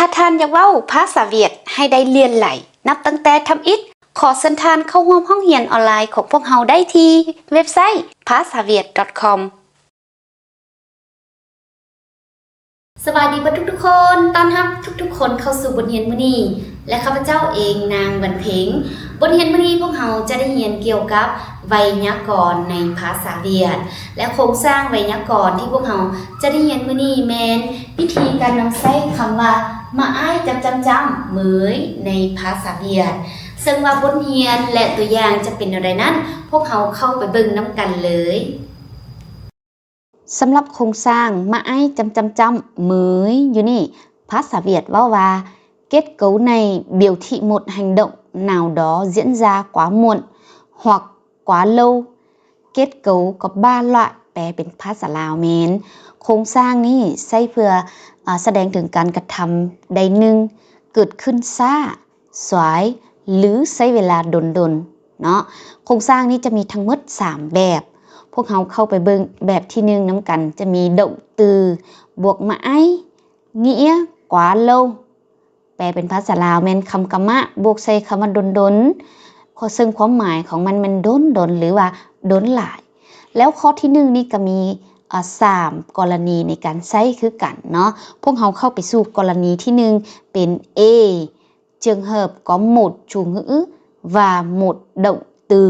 ຖ້າທ່ານຢາກເວົ້າພາສາຫວຽດໃຫ້ໄດ້ຫຼຽນຫຼາຍ ນັບຕັ້ງແຕ່ທຳອິດ, ຂໍເຊີນທ່ານເຂົ້າຮ່ວມຫ້ອງຮຽນອອນລາຍຂອງພວກເຮົາໄດ້ທີ່ເວັບໄຊ ພາສາຫວຽດ .com. ສະບາຍດີເບິດທຸກໆຄົນ, ຕ້ອນຮັບທຸກໆຄົນເຂົ້າສູ່ບົດຮຽນມື້ນີ້ ແລະ ຂ້າພະເຈົ້າເອງ ນາງ ວັນເພັງ. ບົດຮຽນມື້ນີ້ພວກເຮົາຈະໄດ້ຮຽນກ່ຽວກັບໄວຍາກອນໃນພາສາຫວຽດ ແລະ ໂຄງສ້າງໄວຍາກອນທີ່ພວກເຮົາຈະໄດ້ຮຽນມື້ນີ້ແມ່ນວິທີການນຳໃຊ້ຄຳວ່າ ມະອ້າຍ ຈ້ຳໆ ເມີຍ ໃນພາສາຫວຽດ. ເຊິ່ງວ່າບົດຮຽນ ແລະ ຕົວຢ່າງຈະເປັນແນວໃດນັ້ນ, ພວກເຮົາເຂົ້າໄປເບິ່ງນຳກັນເລີຍ. ສຳລັບໂຄງສ້າງ ມະອ້າຍ ຈ້ຳໆ ເມີຍ ຢູ່ນີ້, ພາສາຫວຽດເວົ້າວ່າ Kết cấu này biểu thị một hành động nào đó diễn ra quá muộn hoặc quá lâu. Kết cấu ກໍ ບາລະ ແປເປັນພາສາລາວແມ່ນ ໂຄງສ້າງນີ້ໃຊ້ເພື່ອ ອາ ສະແດງເຖິງການກະທຳໃດໜຶ່ງເກີດຂຶ້ນຊ້າ ສວາຍ ຫຼື ໃຊ້ເວລາດົນໆ ເນາະ. ໂຄງສ້າງນີ້ຈະມີທັງໝົດສາມແບບ. ພວກເຮົາເຂົ້າໄປເບິ່ງແບບທີໜຶ່ງນຳກັນ, ຈະມີ động từ ບວກ ມະອ້າຍ ເງຍ ກວາ ໂລ ແປເປັນພາສາລາວແມ່ນຄຳກຳມະ ບວກໃສ່ຄຳວ່າດົນໆ ເຊິ່ງຄວາມໝາຍຂອງມັນແມ່ນດົນໆ ຫຼືວ່າດົນຫຼາຍ. ແລ້ວຂໍ້ທີໜຶ່ງນີ້ກໍມີ ອາ ສາມກໍລະນີໃນການໃຊ້ຄືກັນເນາະ. ພວກເຮົາເຂົ້າໄປສູ່ກໍລະນີທີໜຶ່ງ ເປັນ A, trường hợp có một chủ ngữ và một động từ.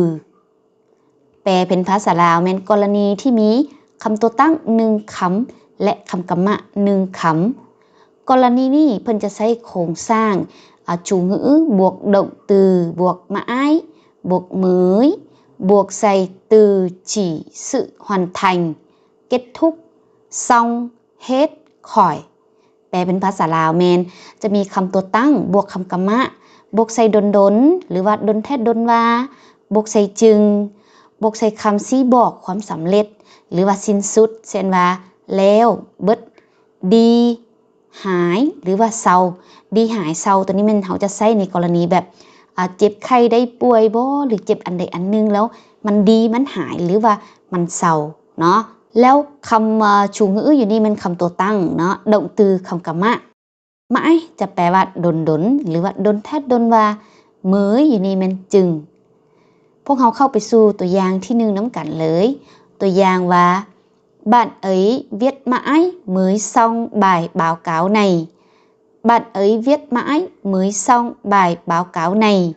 ແປເປັນພາສາລາວແມ່ນກໍລະນີທີ່ມີຄຳຕົວຕັ້ງໜຶ່ງຄຳ ແລະ ຄຳກຳມະໜຶ່ງຄຳ. ກໍລະນີນີ້ເພິ່ນຈະໃຊ້ໂຄງສ້າງ ອາ chủ ngữ ບວກ động từ ບວກ ມະອ້າຍ ບວກ ເມີຍ ບວກໃສ່ từ chỉ sự hoàn thành, kết thúc, xong, hết, khỏi. ແປເປັນພາສາລາວແມ່ນ ຈະມີຄຳຕົວຕັ້ງ ບວກຄຳກຳມະ ບວກໃສ່ດົນໆ ຫຼືວ່າດົນແທ້ດົນວ່າ ບວກໃສ່ จึງ ບວກໃສ່ຄຳຊີ້ບອກຄວາມສຳເລັດ ຫຼືວ່າສິ້ນສຸດ ເຊັ່ນວ່າ ແລ້ວ, ເບິດ, ດີ, ຫາຍ ຫຼືວ່າເຊົາ. ດີ, ຫາຍ, ເຊົາ ຕົວນີ້ແມ່ນເຮົາຈະໃຊ້ໃນກໍລະນີແບບ ອາ ເຈັບໄຂ້ໄດ້ປ່ວຍບໍ ຫຼືເຈັບອັນໃດອັນໜຶ່ງແລ້ວມັນດີ ມັນຫາຍ ຫຼືວ່າມັນເຊົາເນາະ. ແລ້ວຄຳ ອາ chủ ngữ ຢູ່ນີ້ແມ່ນຄຳຕົວຕັ້ງເນາະ, động từ ຄຳກຳມະ. ມະອ້າຍ ຈະແປວ່າດົນໆ ຫຼືວ່າດົນແທ້ດົນວ່າ, ເມີຍ ຢູ່ນີ້ແມ່ນ จึງ. ພວກເຮົາເຂົ້າໄປສູ່ຕົວຢ່າງທີໜຶ່ງນຳກັນເລີຍ. ຕົວຢ່າງວ່າ Bạn ấy viết mãi mới xong bài báo cáo này. Bạn ấy viết mãi mới xong bài báo cáo này.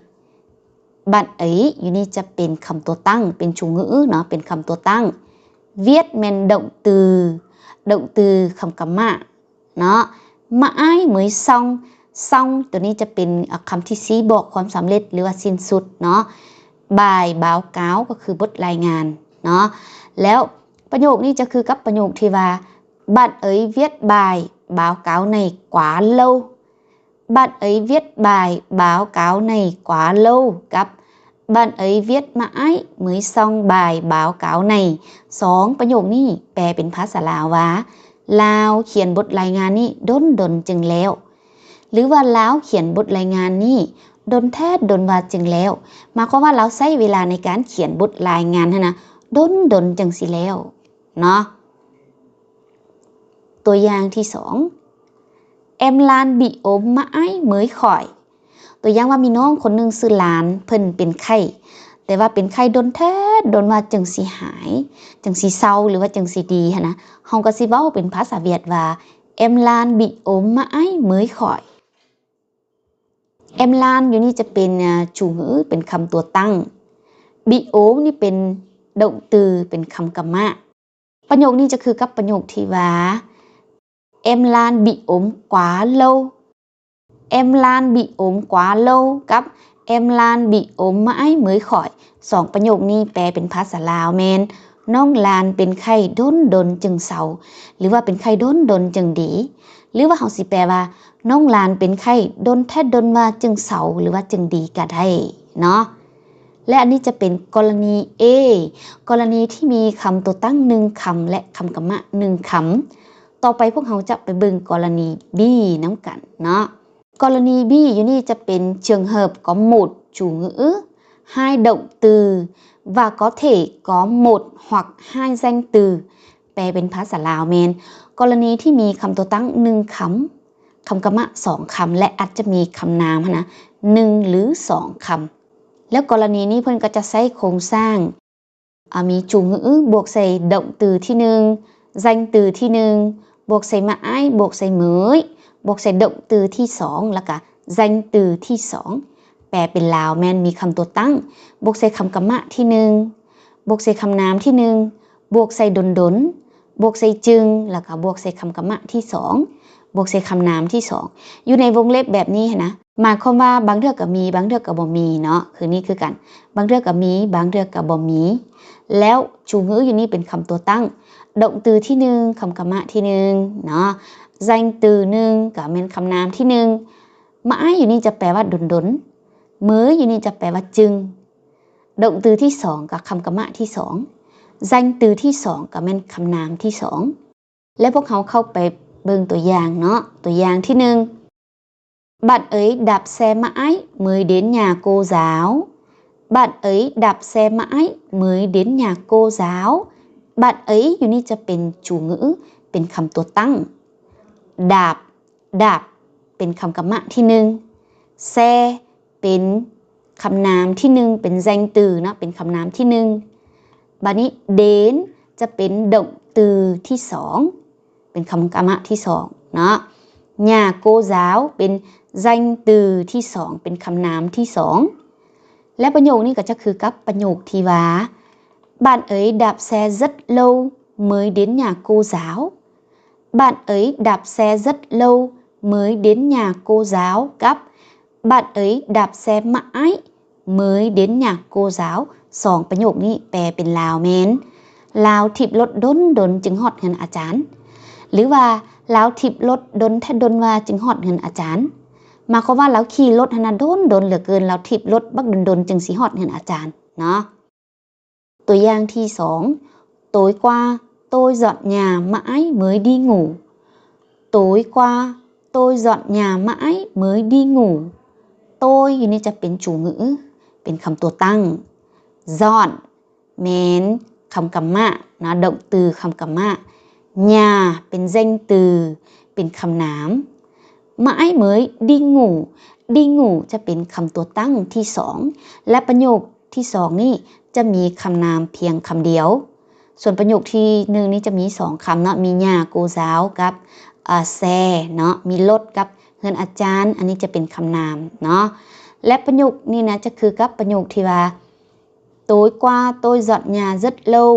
Bạn ấy ຢູ່ນີ້ຈະເປັນຄຳຕົວຕັ້ງ ເປັນ chủ ngữ ເນາະ ເປັນຄຳຕົວຕັ້ງ. Viết ແມ່ນ động từ, động từ ຄຳກຳມະເນາະ. Mãi mới xong, xong ຕົວນີ້ຈະເປັນ ອາ ຄຳທີ່ຊີ້ບອກຄວາມສຳເລັດ ຫຼືວ່າສິ້ນສຸດເນາະ. Bài báo cáo ກໍຄືບົດລາຍງານເນາະ. ແລ້ວ ປະໂຫຍກນີ້ຈະຄືກັບປະໂຫຍກທີ່ວ່າ Bạn ấy viết bài báo cáo này quá lâu. Bạn ấy viết bài báo cáo này quá lâu ກັບ Bạn ấy viết mãi mới xong bài báo cáo này. ສອງປະໂຫຍກນີ້ແປເປັນພາສາລາວວ່າ ລາວຂຽນບົດລາຍງານນີ້ດົນໆຈຶ່ງແລ້ວ ຫຼືວ່າລາວຂຽນບົດລາຍງານນີ້ດົນແທ້ດົນວ່າຈຶ່ງແລ້ວ. ໝາຍຄວາມວ່າລາວໃຊ້ເວລາໃນການຂຽນບົດລາຍງານຫັ້ນນະ ດົນໆຈຶ່ງຊິແລ້ວເນາະ. ຕົວຢ່າງທີສອງ Em Lan bị ốm mãi mới khỏi. ຕົວຢ່າງວ່າມີນ້ອງຄົນໜຶ່ງຊື່ລານ ເພິ່ນເປັນໄຂ້ ແຕ່ວ່າເປັນໄຂ້ດົນແທ້ດົນວ່າຈຶ່ງຊິຫາຍ ຈຶ່ງຊິເຊົາ ຫຼືວ່າຈຶ່ງຊິດີຫັ້ນນະ. ເຮົາກໍຊິເວົ້າເປັນພາສາຫວຽດວ່າ Em Lan bị ốm mãi mới khỏi. Em Lan ຢູ່ນີ້ຈະເປັນ ອາ chủ ngữ ເປັນຄຳຕົວຕັ້ງ. Bị ốm ນີ້ເປັນ động từ ເປັນຄຳກຳມະ. ປະໂຫຍກນີ້ຈະຄືກັບປະໂຫຍກທີ່ວ່າ Em Lan bị ốm quá lâu. Em Lan bị ốm quá lâu ກັບ Em Lan bị ốm mãi mới khỏi. ສອງປະໂຫຍກນີ້ແປເປັນພາສາລາວແມ່ນ ນ້ອງລານເປັນໄຂ້ດົນໆຈຶ່ງເຊົາ ຫຼືວ່າເປັນໄຂ້ດົນໆຈຶ່ງດີ ຫຼືວ່າເຮົາຊິແປວ່າ ນ້ອງລານເປັນໄຂ້ດົນແທ້ດົນວ່າຈຶ່ງເຊົາ ຫຼືວ່າຈຶ່ງດີກະໄດ້ເນາະ. ແລະ ອັນນີ້ຈະເປັນກໍລະນີ A ກໍລະນີທີ່ມີຄຳຕົວຕັ້ງໜຶ່ງຄຳ ແລະ ຄຳກຳມະໜຶ່ງຄຳ. ຕໍ່ໄປພວກເຮົາຈະໄປເບິ່ງກໍລະນີ B ນຳກັນເນາະ. ກໍລະນີ B ຢູ່ນີ້ຈະເປັນ trường hợp có một chủ ngữ, hai động từ và có thể có một hoặc hai danh từ. ແປເປັນພາສາລາວແມ່ນ ກໍລະນີທີ່ມີຄຳຕົວຕັ້ງໜຶ່ງຄຳ ຄຳກຳມະສອງຄຳ ແລະ ອາດຈະມີຄຳນາມຫັ້ນນະ ໜຶ່ງ ຫຼື ສອງຄຳ. ແລ້ວກໍລະນີນີ້ເພິ່ນກໍຈະໃຊ້ໂຄງສ້າງ ອາ ມີ chủ ngữ ບວກໃສ່ດັອງຕືທີໜຶ່ງ, ແຊງຕືທີໜຶ່ງ, ບວກໃສ່ມະໄອ, ບວກໃສ່ເມີຍ, ບວກໃສ່ດັອງຕືທີສອງ ແລ້ວກະແຊງຕືທີສອງ. ແປເປັນລາວແມ່ນມີຄຳຕົວຕັ້ງ ບວກໃສ່ຄຳກຳມະທີໜຶ່ງ, ບວກໃສ່ຄຳນາມທີໜຶ່ງ, ບວກໃສ່ດົນໆ, ບວກໃສ່ຈຶ່ງ ແລ້ວກະບວກໃສ່ຄຳກຳມະທີສອງ, ບວກໃສ່ຄຳນາມທີສອງ. ຢູ່ໃນວົງເລັບແບບນີ້ຫັ້ນນະ ໝາຍຄວາມວ່າບາງເທື່ອກໍມີ ບາງເທື່ອກໍບໍ່ມີເນາະ. ຄືນີ້ຄືກັນ ບາງເທື່ອກໍມີ ບາງເທື່ອກໍບໍ່ມີ. ແລ້ວ chủ ngữ ຢູ່ນີ້ເປັນຄຳຕົວຕັ້ງ, ດັອງຕືທີໜຶ່ງ ຄຳກຳມະທີໜຶ່ງເນາະ, ແຊງຕືໜຶ່ງ ກໍແມ່ນຄຳນາມທີໜຶ່ງ, ມະໄອ ຢູ່ນີ້ຈະແປວ່າດົນໆ, ເມີຍ ຢູ່ນີ້ຈະແປວ່າຈຶ່ງ, ດັອງຕືທີສອງ ກໍຄຳກຳມະທີສອງ, ແຊງຕືທີສອງ ກໍແມ່ນຄຳນາມທີສອງ. ແລະ ພວກເຮົາເຂົ້າໄປເບິ່ງຕົວຢ່າງເນາະ. ຕົວຢ່າງທີໜຶ່ງ, bạn ấy đạp xe mãi mới đến nhà cô giáo. Bạn ấy đạp xe mãi mới đến nhà cô giáo. Bạn ấy ຢູ່ນີ້ຈະເປັນ chủ ngữ ເປັນຄຳຕົວຕັ້ງ, đạp đạp ເປັນຄຳກຳມະທີໜຶ່ງ, xe ເປັນຄຳນາມທີໜຶ່ງ ເປັນ แซงtừ ເນາະ ເປັນຄຳນາມທີໜຶ່ງ. ບາດນີ້ đến ຈະເປັນ động từ ທີສອງ ເປັນຄຳກຳມະທີສອງເນາະ. Nhà cô giáo ເປັນ แซงtừ ທີສອງ ເປັນຄຳນາມທີສອງ. ແລະ ປະໂຫຍກນີ້ກໍຈະຄືກັບປະໂຫຍກທີ່ວ່າ Bạn ấy đạp xe rất lâu mới đến nhà cô giáo. Bạn ấy đạp xe rất lâu mới đến nhà cô giáo ກັບ Bạn ấy đạp xe mãi mới đến nhà cô giáo. ສອງປະໂຫຍກນີ້ແປເປັນລາວແມ່ນ ລາວຖີບລົດດົນໆຈຶ່ງຮອດເຮືອນອາຈານ ຫຼືວ່າ ລາວຖີບລົດດົນແທ້ດົນວ່າຈຶ່ງຮອດເຮືອນອາຈານ. ໝາຍຄວາມວ່າລາວຂີ່ລົດຫັ້ນນະດົນໆເຫຼືອເກີນ, ລາວຖີບລົດບັກດົນໆຈຶ່ງຊິຮອດເຮືອນອາຈານເນາະ. ຕົວຢ່າງທີສອງ, Tối qua tôi dọn nhà mãi mới đi ngủ. Tối qua tôi dọn nhà mãi mới đi ngủ. Tôi ຢູ່ນີ້ຈະເປັນ chủ ngữ ເປັນຄຳຕົວຕັ້ງ, dọn ແມ່ນຄຳກຳມະເນາະ, ດັອງຕື່ຄຳກຳມະ, nhà ເປັນ แซงtừ ເປັນຄຳນາມ, mãi mới đi ngủ. Đi ngủ ຈະເປັນຄຳຕົວຕັ້ງທີສອງ ແລະ ປະໂຫຍກທີສອງນີ້ຈະມີຄຳນາມພຽງຄຳດຽວ. ສ່ວນປະໂຫຍກທີໜຶ່ງນີ້ຈະມີສອງຄຳເນາະ, ມີ nhà cô giáo ກັບ xe ເນາະ, ມີລົດກັບເຮືອນອາຈານ, ອັນນີ້ຈະເປັນຄຳນາມເນາະ. ແລະ ປະໂຫຍກນີ້ນະ ຈະຄືກັບປະໂຫຍກທີ່ວ່າ Tối qua tôi dọn nhà rất lâu,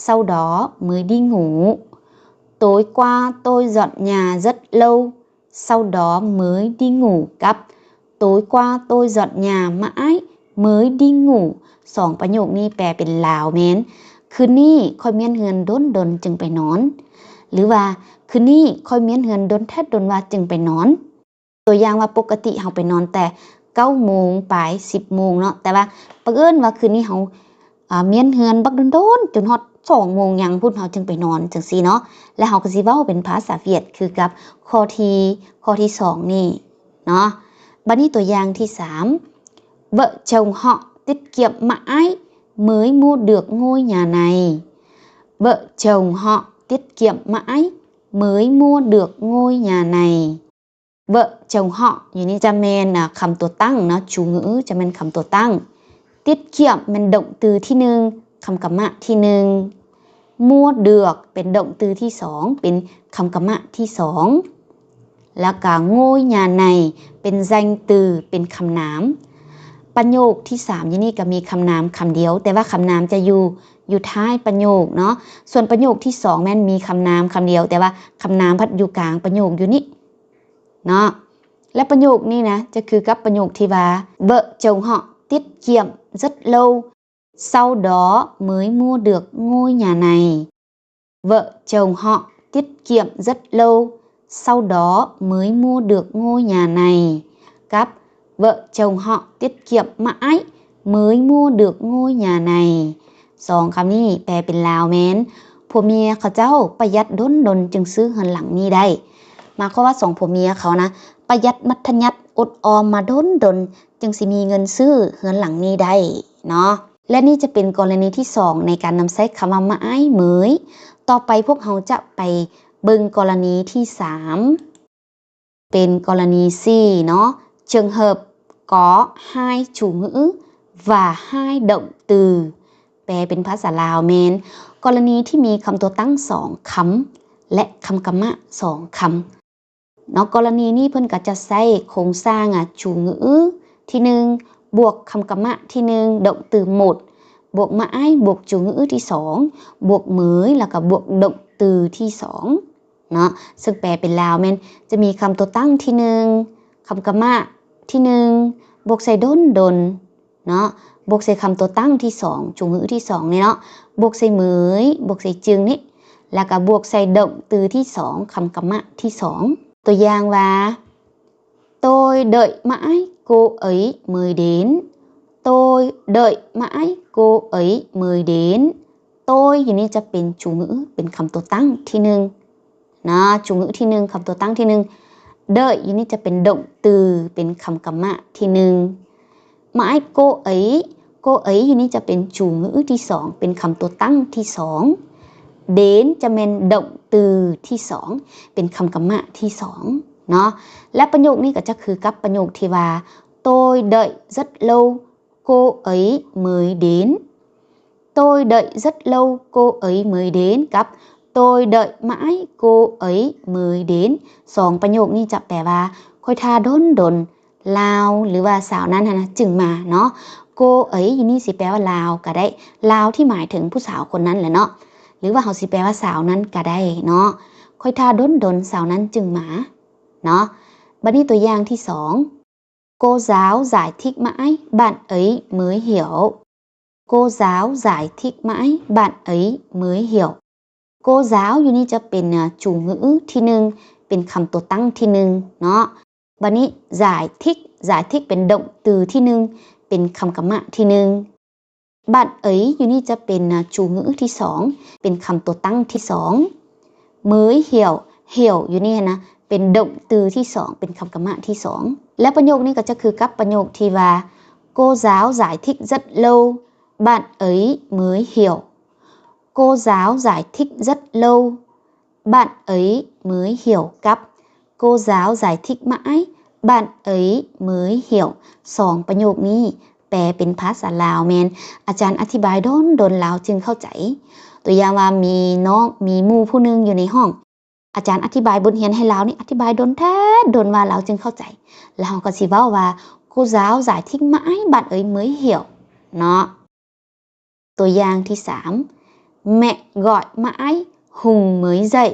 sau đó mới đi ngủ. Tối qua tôi dọn nhà rất lâu, sau đó mới đi ngủ ກັບ Tối qua tôi dọn nhà mãi mới đi ngủ. ສອງປະໂຫຍກນີ້ແປເປັນລາວແມ່ນ ຄືນນີ້ຂ້ອຍມ້ຽນເຮືອນດົນໆຈຶ່ງໄປນອນ ຫຼືວ່າ ຄືນນີ້ຂ້ອຍມ້ຽນເຮືອນດົນແທ້ດົນວ່າຈຶ່ງໄປນອນ. ຕົວຢ່າງວ່າ ປົກກະຕິເຮົາໄປນອນແຕ່ເກົ້າໂມງປາຍ ສິບໂມງເນາະ, ແຕ່ວ່າບັງເອີນວ່າຄືນນີ້ເຮົາ ອາ ມ້ຽນເຮືອນບັກດົນໆ ຈົນຮອດສອງໂມງຫຍັງພຸ້ນ ເຮົາຈຶ່ງໄປນອນ ຈັ່ງຊີ້ເນາະ. ແລະ ເຮົາກໍຊິເວົ້າເປັນພາສາຫວຽດຄືກັບຂໍ້ທີ ຂໍ້ທີສອງນີ້ເນາະ. ບັດນີ້ຕົວຢ່າງທີສາມ, Vợ chồng họ tiết kiệm mãi mới mua được ngôi nhà này. Vợ chồng họ tiết kiệm mãi mới mua được ngôi nhà này. Vợ chồng họ ຢູ່ນີ້ຈະແມ່ນ ອາ ຄຳຕົວຕັ້ງເນາະ, chủ ngữ ຈະແມ່ນຄຳຕົວຕັ້ງ, tiết kiệm ແມ່ນ động từ ທີໜຶ່ງ ຄຳກຳມະທີໜຶ່ງ, mua được ເປັນ động từ ທີສອງ ເປັນຄຳກຳມະທີສອງ ແລ້ວກະ ngôi nhà này ເປັນ danh từ ເປັນຄຳນາມ. ປະໂຫຍກທີສາມຢູ່ນີ້ກໍມີຄຳນາມຄຳດຽວ ແຕ່ວ່າຄຳນາມຈະຢູ່ ຢູ່ທ້າຍປະໂຫຍກເນາະ. ສ່ວນປະໂຫຍກທີສອງແມ່ນມີຄຳນາມຄຳດຽວ ແຕ່ວ່າຄຳນາມພັດຢູ່ກາງປະໂຫຍກຢູ່ນີ້ເນາະ. ແລະ ປະໂຫຍກນີ້ນະ ຈະຄືກັບປະໂຫຍກທີ່ວ່າ Vợ chồng họ tiết kiệm rất lâu, sau đó mới mua được ngôi nhà này. Vợ chồng họ tiết kiệm rất lâu, sau đó mới mua được ngôi nhà này. ກັບ Vợ chồng họ tiết kiệm mãi mới mua được ngôi nhà này. ສອງຄຳນີ້ແປເປັນລາວແມ່ນ ຜົວເມຍເຂົາເຈົ້າປະຢັດດົນໆຈຶ່ງຊື້ເຮືອນຫຼັງນີ້ໄດ້. ໝາຍຄວາມວ່າສອງຜົວເມຍເຂົານະ ປະຢັດມັດທະຍັດອົດອອມມາດົນໆ ຈຶ່ງຊິມີເງິນຊື້ເຮືອນຫຼັງນີ້ໄດ້ເນາະ. ແລະ ນີ້ຈະເປັນກໍລະນີທີສອງໃນການນຳໃຊ້ຄຳວ່າ mãi mới. ຕໍ່ໄປພວກເຮົາຈະໄປເບິ່ງກໍລະນີທີສາມ. ເປັນກໍລະນີສີ່ເນາະ ເຊີງເຮີບກໍຮ້າຍຈູງືອວ່າຮ້າຍດົງຕື ແປເປັນພາສາລາວແມ່ນ ກໍລະນີທີ່ມີຄຳຕົວຕັ້ງສອງຄຳ ແລະ ຄຳກຳມະສອງຄຳເນາະ. ກໍລະນີນີ້ເພິ່ນກໍຈະໃຊ້ໂຄງສ້າງອາ ຈູງືອທີໜຶ່ງ ບວກຄຳກຳມະທີໜຶ່ງ ດົງຕືໝົດ ບວກມະໄອ ບວກຈູງືອທີສອງ ບວກເໝີຍ ແລ້ວກໍບວກດົງຕືທີສອງ ເນາະ ເຊິ່ງແປເປັນລາວແມ່ນຈະມີຄຳຕົວຕັ້ງທີໜຶ່ງ ຄຳກຳມະທີໜຶ່ງ ບວກໃສ່ດົນດົນເນາະ ບວກໃສ່ຄຳຕົວຕັ້ງທີສອງ ຈູງຮືອທີສອງນີ້ເນາະ ບວກໃສ່ເໝີຍ ບວກໃສ່ຈຶງນີ້ ແລ້ວກໍບວກໃສ່ດົງຕືທີສອງ ຄຳກຳມະທີສອງ ຕົວຢ່າງວ່າ Tôi đợi mãi cô ấy mới đến. Tôi đợi mãi cô ấy mới đến. Tôi ຢູ່ນີ້ຈະເປັນຈູງື ເປັນຄຳຕົວຕັ້ງທີໜຶ່ງນະ ຈູງຮືທີໜຶ່ງ ຄຳຕົວຕັ້ງທີໜຶ່ງ đợi ຢູ່ນີ້ຈະເປັນດົງຕື ເປັນຄຳກຳມະທີໜຶ່ງ mãi cô ấy cô ấy ຢູ່ນີ້ຈະເປັນຈູງືທີສອງ ເປັນຄຳຕົວຕັ້ງທີສອງ đến ຈະແມ່ນດົງຕືທີສອງ ເປັນຄຳກຳມະທີສອງເນາະ ແລະ ປະໂຫຍກນີ້ກໍຈະຄືກັບປະໂຫຍກທີ່ວ່າ Tôi đợi rất lâu cô ấy mới đến. Tôi đợi rất lâu cô ấy mới đến ກັບ Tôi đợi mãi cô ấy mới đến. ສອງປະໂຫຍກນີ້ຈະແປວ່າ ຂ້ອຍຖ້າດົນໆ ລາວ ຫຼືວ່າສາວນັ້ນຫັ້ນນະຈຶ່ງມາເນາະ. cô ấy ຢູ່ນີ້ຊິແປວ່າລາວກໍໄດ້ ລາວທີ່ໝາຍເຖິງຜູ້ສາວຄົນນັ້ນແຫຼະເນາະ ຫຼືວ່າເຮົາຊິແປວ່າສາວນັ້ນກໍໄດ້ເນາະ. ຂ້ອຍຖ້າດົນໆ ສາວນັ້ນຈຶ່ງມາເນາະ. ບັດນີ້ຕົວຢ່າງທີສອງ Cô giáo giải thích mãi bạn ấy mới hiểu. Cô giáo giải thích mãi bạn ấy mới hiểu. cô giáo ຢູ່ນີ້ຈະເປັນ ອາ ຈູງືທີໜຶ່ງ ເປັນຄຳຕົວຕັ້ງທີໜຶ່ງເນາະ. ບັດນີ້ giải thích giải thích ເປັນດົງຕືທີໜຶ່ງ ເປັນຄຳກຳມະທີໜຶ່ງ. bạn ấy ຢູ່ນີ້ຈະເປັນ ອາ ຈູງືທີສອງ ເປັນຄຳຕົວຕັ້ງທີສອງ. mới hiểu hiểu ຢູ່ນີ້ຫັ້ນນະ ເປັນດົງຕືທີສອງ ເປັນຄຳກຳມະທີສອງ ແລະ ປະໂຫຍກນີ້ກໍຈະຄືກັບປະໂຫຍກທີ່ວ່າ cô giáo giải thích rất lâu bạn ấy mới hiểu. cô giáo giải thích rất lâu bạn ấy mới hiểu ກັບ cô giáo giải thích mãi bạn ấy mới hiểu. ສອງປະໂຫຍກນີ້ແປເປັນພາສາລາວແມ່ນ ອາຈານອະທິບາຍດົນໆ ລາວຈຶ່ງເຂົ້າໃຈ. ຕົວຢ່າງວ່າ ມີນ້ອງ ມີໝູ່ຜູ້ໜຶ່ງຢູ່ໃນຫ້ອງ ອາຈານອະທິບາຍບົດຮຽນໃຫ້ລາວນີ້ ອະທິບາຍດົນແທ້ດົນວ່າລາວຈຶ່ງເຂົ້າໃຈ ແລ້ວເຮົາກໍຊິເວົ້າວ່າ cô giáo giải thích mãi bạn ấy mới hiểu ເນາະ. ຕົວຢ່າງທີສາມ Mẹ gọi mãi Hùng mới dậy.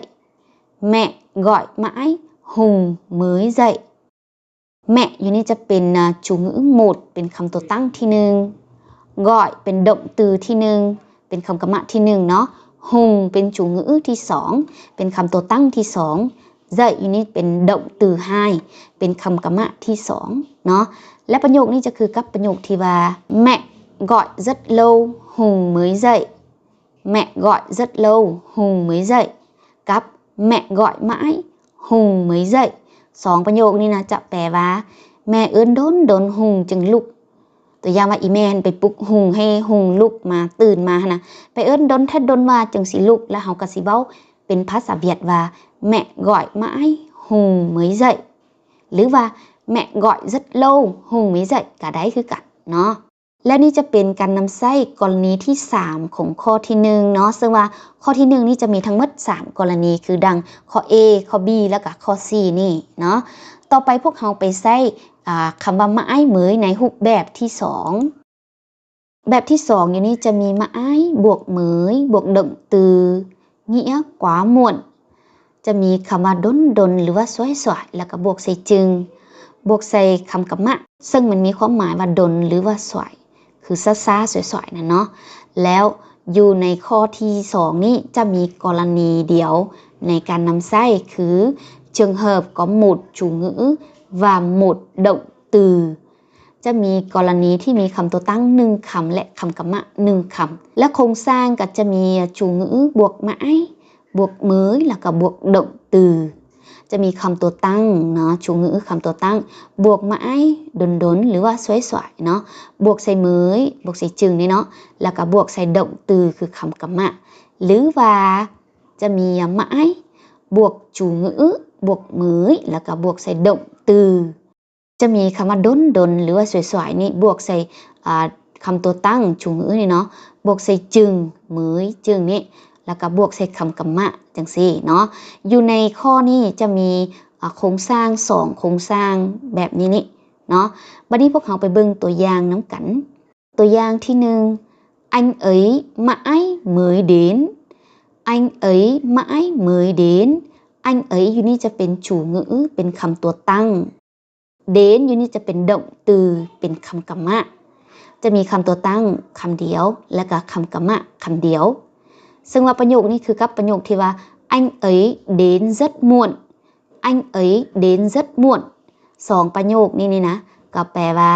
Mẹ gọi mãi Hùng mới dậy. ແມະ ຢູ່ນີ້ຈະເປັນ ອາ ຈູງືໝົດ ເປັນຄຳຕົວຕັ້ງທີໜຶ່ງ gọi ເປັນດົງຕືທີໜຶ່ງ ເປັນຄຳກຳມະທີໜຶ່ງເນາະ Hùng ເປັນຈູງງື່ອທີສອງ ເປັນຄຳຕົວຕັ້ງທີສອງ dậy ຢູ່ນີ້ເປັນດົງຕືຮ້າຍ ເປັນຄຳກຳມະທີສອງເນາະ ແລະ ປະໂຫຍກນີ້ຈະຄືກັບປະໂຫຍກທີ່ວ່າ Mẹ gọi rất lâu Hùng mới dậy. Mẹ gọi rất lâu Hùng mới dậy ກັບ Mẹ gọi mãi Hùng mới dậy. ສອງປະໂຫຍກນີ້ນະ ຈະແປວ່າ ແມ່ເອີ້ນດົນໆ ຮຸງຈຶ່ງລຸກ. ຕົວຢ່າງວ່າ ອີແມ່ຫັ້ນໄປປຸກຮຸງ ໃຫ້ຮຸງລຸກມາ ຕື່ນມາຫັ້ນນະ ໄປເອີ້ນດົນແທ້ດົນວ່າຈຶ່ງຊິລຸກ ແລ້ວເຮົາກໍຊິເວົ້າເປັນພາສາຫວຽດວ່າ Mẹ gọi mãi Hùng mới dậy ຫຼືວ່າ Mẹ gọi rất lâu Hùng mới dậy ກໍໄດ້ຄືກັນເນາະ. ແລະ ນີ້ຈະເປັນການນຳໃຊ້ກໍລະນີທີສາມຂອງຂໍ້ທີໜຶ່ງເນາະ ເຊິ່ງວ່າຂໍ້ທີໜຶ່ງນີ້ຈະມີທັງໝົດສາມກໍລະນີ ຄືດັ່ງຂໍ້ A ຂໍ້ B ແລ້ວກະຂໍ້ C ນີ້ເນາະ. ຕໍ່ໄປພວກເຮົາໄປໃຊ້ ອາ ຄຳວ່າ mãi mới ໃນຮູບແບບທີສອງ. ແບບທີສອງຢູ່ນີ້ຈະມີ mãi ບວກ mới ບວກ động từ nghĩa quá muộn ຈະມີຄຳວ່າດົນໆ ຫຼືວ່າສວາຍໆ ແລ້ວກໍບວກໃສ່ຈຶ່ງ ບວກໃສ່ຄຳກຳມະ ເຊິ່ງມັນມີຄວາມໝາຍວ່າດົນ ຫຼືວ່າສວາຍ ຄືຊ້າໆ ສວາຍໆ ນັ້ນເນາະ. ແລ້ວຢູ່ໃນຂໍ້ທີສອງນີ້ຈະມີກໍລະນີດຽວໃນການນຳໃຊ້ ຄື trường hợp có một chủ ngữ và một động từ ຈະມີກໍລະນີທີ່ມີຄຳຕົວຕັ້ງໜຶ່ງຄຳ ແລະ ຄຳກຳມະໜຶ່ງຄຳ ແລະ ໂຄງສ້າງກໍຈະມີຈູງືບວກມາໄອ ບວກເມີຍ ແລ້ວກໍບວກດົງຕື ຈະມີຄຳຕົວຕັ້ງເນາະ ຈູງງື ຄຳຕົວຕັ້ງ ບວກມາໄອ ດົນໆ ຫຼືວ່າສວາຍໆ ເນາະ ບວກໃສ່ເມີຍ ບວກໃສ່ຈຶງນີ້ເນາະ ແລ້ວກໍບວກໃສ່ດົງຕື ຄືຄຳກຳມະ ຫຼືວ່າ ຈະມີມາໄອ ບວກຈູງງື ບວກເໝີຍ ແລ້ວກໍບວກໃສ່ động từ. ຈະມີຄຳວ່າດົນໆ ຫຼືວ່າສວຍໆ ນີ້ບວກໃສ່ ອ່າ ຄຳຕົວຕັ້ງ chủ ngữ ນີ້ເນາະ ບວກໃສ່ จึງ ເໝີຍ ຈຶ່ງ ນີ້ ແລ້ວກໍບວກໃສ່ຄຳກຳມະ ຈັ່ງຊີ້ເນາະ. ຢູ່ໃນຂໍ້ນີ້ຈະມີ ອ່າ ໂຄງສ້າງສອງໂຄງສ້າງແບບນີ້ນີ້ເນາະ. ບັດນີ້ພວກເຮົາໄປເບິ່ງຕົວຢ່າງນຳກັນ. ຕົວຢ່າງທີໜຶ່ງ Anh ấy mãi mới đến. Anh ấy mãi mới đến. Anh ấy ຢູ່ນີ້ຈະເປັນ chủ ngữ ເປັນຄຳຕົວຕັ້ງ. Đến ຢູ່ນີ້ຈະເປັນ động từ ເປັນຄຳກຳມະ. ຈະມີຄຳຕົວຕັ້ງຄຳດຽວ ແລະກະຄຳກຳມະຄຳດຽວ. ເຊິ່ງວ່າປະໂຫຍກນີ້ຄືກັບປະໂຫຍກທີ່ວ່າ Anh ấy đến rất muộn. Anh ấy đến rất muộn. ສອງປະໂຫຍກນີ້ນີ້ນະ ກໍແປວ່າ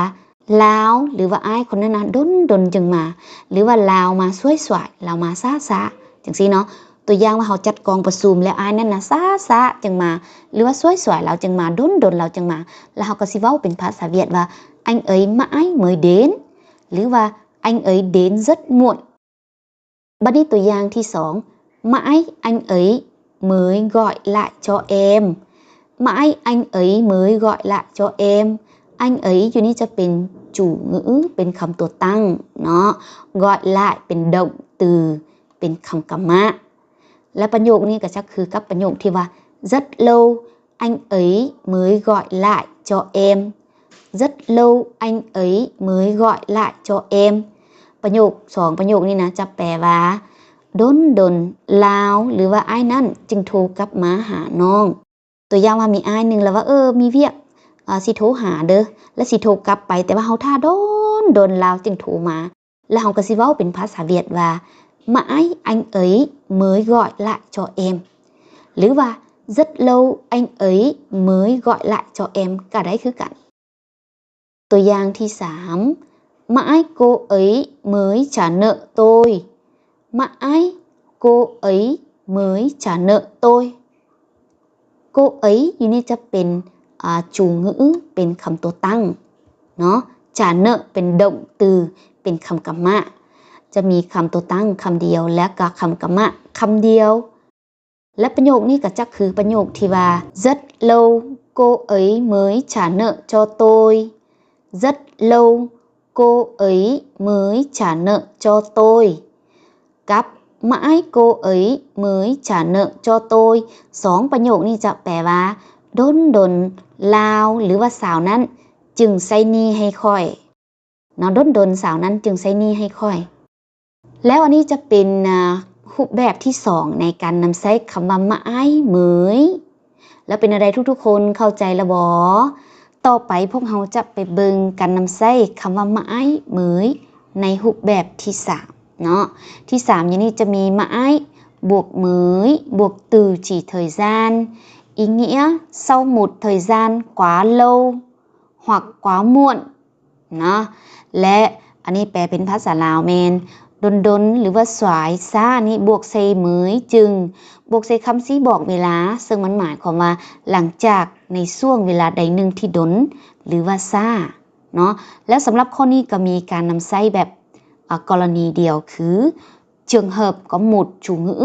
ລາວ ຫຼືວ່າອ້າຍຄົນນັ້ນນະ ດົນໆຈຶ່ງມາ ຫຼືວ່າລາວມາສວຍໆ ລາວມາຊ້າໆ ຈັ່ງຊີ້ເນາະ. ຕົວຢ່າງວ່າເຮົາຈັດກອງປະຊຸມ ແລ້ວອ້າຍນັ້ນນະຊ້າໆຈຶ່ງມາ ຫຼືວ່າສວຍໆລາວຈຶ່ງມາ ດົນໆລາວຈຶ່ງມາ ແລ້ວເຮົາກໍຊິເວົ້າເປັນພາສາຫວຽດວ່າ Anh ấy mãi mới đến ຫຼືວ່າ Anh ấy đến rất muộn. ບັດນີ້ຕົວຢ່າງທີສອງ Mãi anh ấy mới gọi lại cho em. Mãi anh ấy mới gọi lại cho em. Anh ấy ຢູ່ນີ້ຈະເປັນ chủ ngữ ເປັນຄຳຕົວຕັ້ງເນາະ gọi lại ເປັນ động từ ເປັນຄຳກຳມະ. ແລະປະໂຫຍກນີ້ກໍຈະຄືກັບປະໂຫຍກທີ່ວ່າ Rất lâu anh ấy mới gọi lại cho em. Rất lâu anh ấy mới gọi lại cho em. ປະໂຫຍກສອງປະໂຫຍກນີ້ນະ ຈະແປວ່າ ດົນໆ ລາວ ຫຼືວ່າອ້າຍນັ້ນຈຶ່ງໂທກັບມາຫານ້ອງ. ຕົວຢ່າງວ່າມີອ້າຍໜຶ່ງລາວວ່າ ເອີ ມີວຽກ ອາ ຊິໂທຫາເດີ ແລະຊິໂທກັບໄປ ແຕ່ວ່າເຮົາຖ້າດົນໆລາວຈຶ່ງໂທມາ ແລ້ວເຮົາກໍຊິເວົ້າເປັນພາສາຫວຽດວ່າ Mãi anh ấy mới gọi lại cho em ຫຼືວ່າ Rất lâu anh ấy mới gọi lại cho em ກໍໄດ້ຄືກັນ. ຕົວຢ່າງທີສາມ Mãi cô ấy mới trả nợ tôi. Mãi cô ấy mới trả nợ tôi. Cô ấy ຢູ່ນີ້ຈະເປັນ ອ່າ chủ ngữ ເປັນຄຳຕົວຕັ້ງເນາະ trả nợ ເປັນ động từ ເປັນຄຳກຳມະ ຈະມີຄຳຕົວຕັ້ງຄຳດຽວ ແລະກໍຄຳກຳມະຄຳດຽວ. ແລະປະໂຫຍກນີ້ກໍຈະຄືປະໂຫຍກທີ່ວ່າ Rất lâu cô ấy mới trả nợ cho tôi. Rất lâu cô ấy mới trả nợ cho tôi. ກັບ Mãi cô ấy mới trả nợ cho tôi. ສອງປະໂຫຍກນີ້ຈະແປວ່າ ດົນໆລາວ ຫຼືວ່າສາວນັ້ນຈຶ່ງໃຊ້ໜີ້ໃຫ້ຂ້ອຍເນາະ ດົນໆສາວນັ້ນຈຶ່ງໃຊ້ໜີ້ໃຫ້ຂ້ອຍ. ແລ້ວອັນນີ້ຈະເປັນ ອາ ຮູບແບບທີສອງໃນການນຳໃຊ້ຄຳວ່າ Mãi mới ແລ້ວເປັນແນວໃດທຸກໆຄົນເຂົ້າໃຈແລ້ວບໍ່? ຕໍ່ໄປພວກເຮົາຈະໄປເບິ່ງການນຳໃຊ້ຄຳວ່າ Mãi mới ໃນຮູບແບບທີສາມເນາະ. ທີສາມຢູ່ນີ້ຈະມີ Mãi ບວກ mới ບວກ từ chỉ thời gian, ý nghĩa sau một thời gian quá lâu hoặc quá muộn ເນາະ ແລະ ອັນນີ້ແປເປັນພາສາລາວແມ່ນ ດົນໆ ຫຼືວ່າສວາຍຊ້ານີ້ບວກໃສ່ mới ຈຶ່ງ ບວກໃສ່ຄຳຊີ້ບອກເວລາ ເຊິ່ງມັນໝາຍຄວາມວ່າ ຫຼັງຈາກ ໃນຊ່ວງເວລາໃດໜຶ່ງທີ່ດົນ ຫຼືວ່າຊ້າເນາະ. ແລ້ວສຳລັບຂໍ້ນີ້ກໍມີການນຳໃຊ້ແບບ ອາ ກໍລະນີດຽວ ຄື trường hợp có một chủ ngữ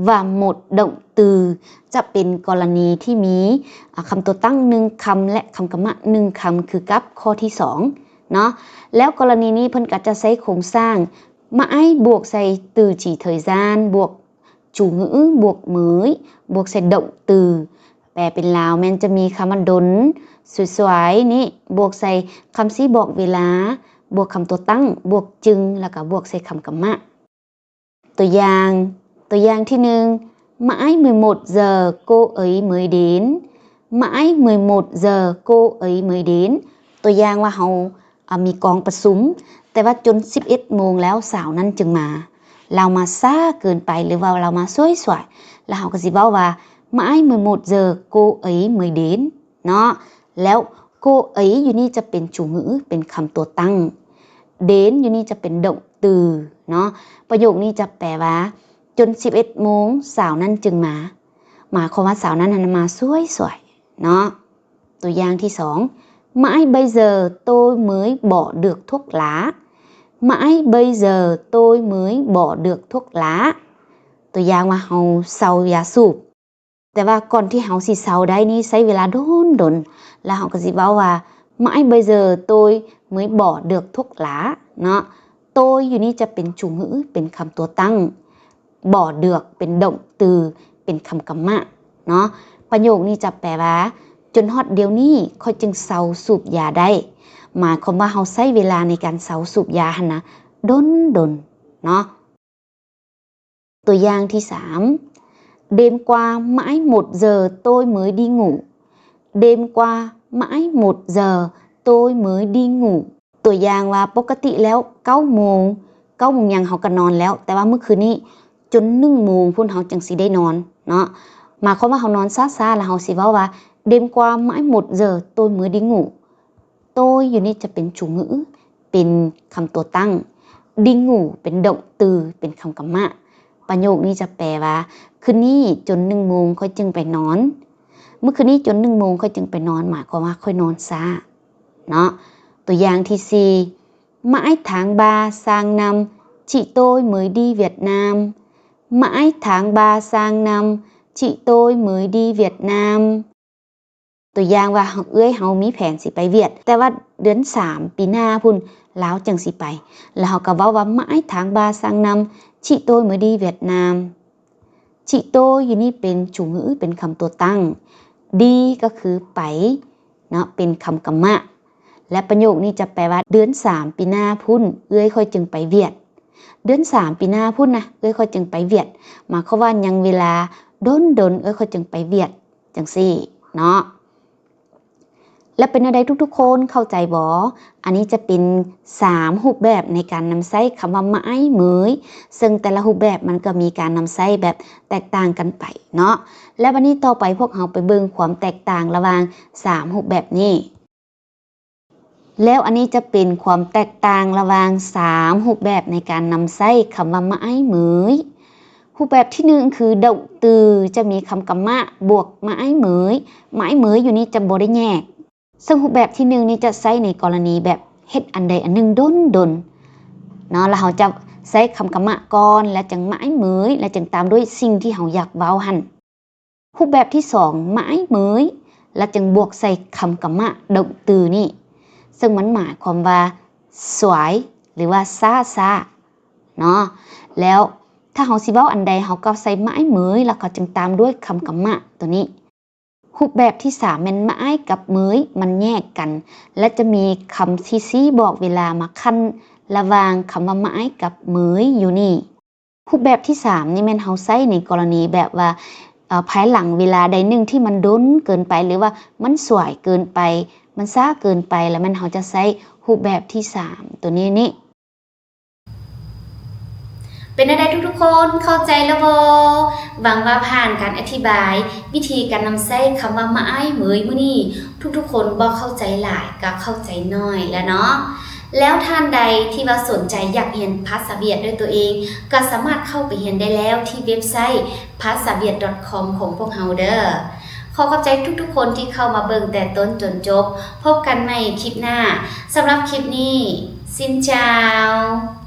và một động từ ຈະເປັນກໍລະນີທີ່ມີ ອາ ຄຳຕົວຕັ້ງໜຶ່ງຄຳ ແລະ ຄຳກຳມະໜຶ່ງຄຳ ຄືກັບຂໍ້ທີສອງເນາະ. ແລ້ວກໍລະນີນີ້ເພິ່ນກໍຈະໃຊ້ໂຄງສ້າງ mãi ບວກໃສ່ từ chỉ thời gian ບວກ chủ ngữ ບວກ mới ບວກໃສ່ động từ ແປເປັນລາວແມ່ນຈະມີຄຳວ່າດົນ ສວາຍໆ ນີ້ ບວກໃສ່ຄຳຊີ້ບອກເວລາ ບວກຄຳຕົວຕັ້ງ ບວກ จึງ ແລ້ວກໍບວກໃສ່ຄຳກຳມະ. ຕົວຢ່າງ ຕົວຢ່າງທີໜຶ່ງ Mãi mười một giờ cô ấy mới đến. Mãi mười một giờ cô ấy mới đến. ຕົວຢ່າງວ່າເຮົາ ອາ ມີກອງປະຊຸມ ແຕ່ວ່າຈົນສິບເອັດໂມງແລ້ວສາວນັ້ນຈຶ່ງມາ ລາວມາຊ້າເກີນໄປ ຫຼືວ່າລາວມາສວຍໆ ແລ້ວເຮົາກໍຊິເວົ້າວ່າ Mãi mười một giờ cô ấy mới đến ເນາະ. ແລ້ວ cô ấy ຢູ່ນີ້ຈະເປັນ chủ ngữ ເປັນຄຳຕົວຕັ້ງ đến ຢູ່ນີ້ຈະເປັນ động từ ເນາະ. ປະໂຫຍກນີ້ຈະແປວ່າ ຈົນສິບເອັດໂມງສາວນັ້ນຈຶ່ງມາ ໝາຍຄວາມວ່າສາວນັ້ນຫັ້ນນະມາສວຍໆ ເນາະ. ຕົວຢ່າງທີສອງ Mãi bây giờ tôi mới bỏ được thuốc lá. Mãi bây giờ tôi mới bỏ được thuốc lá. ຕົວຢ່າງວ່າເຮົາເຊົາຢາສູບ ແຕ່ວ່າກ່ອນທີ່ເຮົາຊິເຊົາໄດ້ນີ້ໃຊ້ເວລາດົນໆ ແລ້ວເຮົາກໍຊິເວົ້າວ່າ mãi bây giờ tôi mới bỏ được thuốc lá ເນາະ. tôi ຢູ່ນີ້ຈະເປັນ chủ ngữ ເປັນຄຳຕົວຕັ້ງ bỏ được ເປັນ động từ ເປັນຄຳກຳມະເນາະ. ປະໂຫຍກນີ້ຈະແປວ່າ ຈົນຮອດດຽວນີ້ຂ້ອຍຈຶ່ງເຊົາສູບຢາໄດ້ ໝາຍຄວາມວ່າເຮົາໃຊ້ເວລາໃນການເຊົາສູບຢາຫັ້ນນະ ດົນໆ ເນາະ. ຕົວຢ່າງທີສາມ Đêm qua mãi một giờ tôi mới đi ngủ. Đêm qua mãi một giờ tôi mới đi ngủ. ຕົວຢ່າງວ່າ ປົກກະຕິແລ້ວເກົ້າໂມງ ເກົ້າໂມງຫຍັງເຮົາກໍນອນແລ້ວ ແຕ່ວ່າມື້ຄືນນີ້ຈົນໜຶ່ງໂມງພຸ້ນເຮົາຈັ່ງຊິໄດ້ນອນເນາະ. ໝາຍຄວາມວ່າເຮົານອນຊ້າໆ ແລ້ວເຮົາຊິເວົ້າວ່າ Đêm qua mãi một giờ tôi mới đi ngủ. tôi ຢູ່ນີ້ຈະເປັນ chủ ngữ ເປັນຄຳຕົວຕັ້ງ đi ngủ ເປັນ động từ ເປັນຄຳກຳມະ. ປະໂຫຍກນີ້ຈະແປວ່າ ຄືນນີ້ຈົນໜຶ່ງໂມງຂ້ອຍຈຶ່ງໄປນອນ. ມື້ຄືນນີ້ຈົນໜຶ່ງໂມງຂ້ອຍຈຶ່ງໄປນອນ ໝາຍຄວາມວ່າຂ້ອຍນອນຊ້າເນາະ. ຕົວຢ່າງທີສີ່ Mãi tháng ba sang năm chị tôi mới đi Việt Nam. Mãi tháng ba sang năm chị tôi mới đi Việt Nam. ຕົວຢ່າງວ່າ ເອື້ອຍເຮົາມີແຜນຊິໄປຫວຽດ ແຕ່ວ່າເດືອນສາມປີໜ້າພຸ້ນລາວຈັ່ງຊິໄປ ແລ້ວເຮົາກໍເວົ້າວ່າ mãi tháng ba sang năm chị tôi mới đi Việt Nam. chị tôi ຢູ່ນີ້ເປັນ chủ ngữ ເປັນຄຳຕົວຕັ້ງ đi ກໍຄືໄປເນາະ ເປັນຄຳກຳມະ ແລະ ປະໂຫຍກນີ້ຈະແປວ່າ ເດືອນສາມປີໜ້າພຸ້ນເອື້ອຍຂ້ອຍຈຶ່ງໄປຫວຽດ. ເດືອນສາມປີໜ້າພຸ້ນນະ ເອື້ອຍຂ້ອຍຈຶ່ງໄປຫວຽດ ໝາຍຄວາມວ່າຍັງເວລາດົນໆ ເອື້ອຍຂ້ອຍຈຶ່ງໄປຫວຽດ ຈັ່ງຊີ້ເນາະ. ແລ້ວເປັນແນວໃດທຸກໆຄົນເຂົ້າໃຈບໍ່? ອັນນີ້ຈະເປັນສາມຮູບແບບໃນການນຳໃຊ້ຄຳວ່າ mãi mới ເຊິ່ງແຕ່ລະຮູບແບບມັນກໍມີການນຳໃຊ້ແບບແຕກຕ່າງກັນໄປເນາະ. ແລ້ວບັດນີ້ຕໍ່ໄປພວກເຮົາໄປເບິ່ງຄວາມແຕກຕ່າງລະຫວ່າງສາມຮູບແບບນີ້. ແລ້ວອັນນີ້ຈະເປັນຄວາມແຕກຕ່າງລະຫວ່າງສາມຮູບແບບໃນການນຳໃຊ້ຄຳວ່າ mãi mới. ຮູບແບບທີໜຶ່ງຄື động từ ຈະມີຄຳກຳມະບວກ mãi mới. mãi mới ຢູ່ນີ້ຈະບໍ່ໄດ້ແຍກ ເຊິ່ງຮູບແບບທີໜຶ່ງນີ້ຈະໃຊ້ໃນກໍລະນີແບບເຮັດອັນໃດອັນໜຶ່ງດົນໆເນາະ ແລ້ວເຮົາຈະໃຊ້ຄຳກຳມະກ່ອນ ແລ້ວຈຶ່ງ mãi mới ແລ້ວຈຶ່ງຕາມດ້ວຍສິ່ງທີ່ເຮົາຢາກເວົ້າຫັ້ນ. ຮູບແບບທີສອງ mãi mới ແລ້ວຈຶ່ງບວກໃສ່ຄຳກຳມະ động từ ນີ້ ເຊິ່ງມັນໝາຍຄວາມວ່າສວຍ ຫຼືວ່າຊ້າໆເນາະ. ແລ້ວຖ້າເຮົາຊິເວົ້າອັນໃດ ເຮົາກໍໃສ່ mãi mới ແລ້ວກໍຈຶ່ງຕາມດ້ວຍຄຳກຳມະຕົວນີ້. ຮູບແບບທີສາມແມ່ນ mãi ກັບ mới ມັນແຍກກັນ ແລະ ຈະມີຄຳທີ່ຊີ້ບອກເວລາມາຂັ້ນລະຫວ່າງຄຳວ່າ mãi ກັບ mới ຢູ່ນີ້. ຮູບແບບທີສາມນີ້ແມ່ນເຮົາໃຊ້ໃນກໍລະນີແບບວ່າ ເອີ ພາຍຫຼັງເວລາໃດໜຶ່ງທີ່ມັນດົນເກີນໄປ ຫຼືວ່າມັນສວຍເກີນໄປ ມັນຊ້າເກີນໄປ ແລ້ວແມ່ນເຮົາຈະໃຊ້ຮູບແບບທີສາມຕົວນີ້ນີ້. ເປັນແນວໃດທຸກໆຄົນ ເຂົ້າໃຈແລ້ວບໍ່? ຫວັງວ່າຜ່ານການອະທິບາຍວິທີການນຳໃຊ້ຄຳວ່າ mãi mới ມື້ນີ້ ທຸກໆຄົນບໍ່ເຂົ້າໃຈຫຼາຍກໍເຂົ້າໃຈໜ້ອຍແລ້ວເນາະ. ແລ້ວທ່ານໃດທີ່ວ່າສົນໃຈຢາກຮຽນພາສາຫວຽດດ້ວຍຕົວເອງ ກໍສາມາດເຂົ້າໄປຮຽນໄດ້ແລ້ວທີ່ເວັບໄຊ ภາສາຫວຽດ .com ຂອງພວກເຮົາເດີ. ຂໍຂອບໃຈທຸກໆຄົນທີ່ເຂົ້າມາເບິ່ງແຕ່ຕົ້ນຈົນຈົບ. ພົບກັນໃໝ່ຄລິບໜ້າ. ສຳລັບຄລິບນີ້ Xin chào.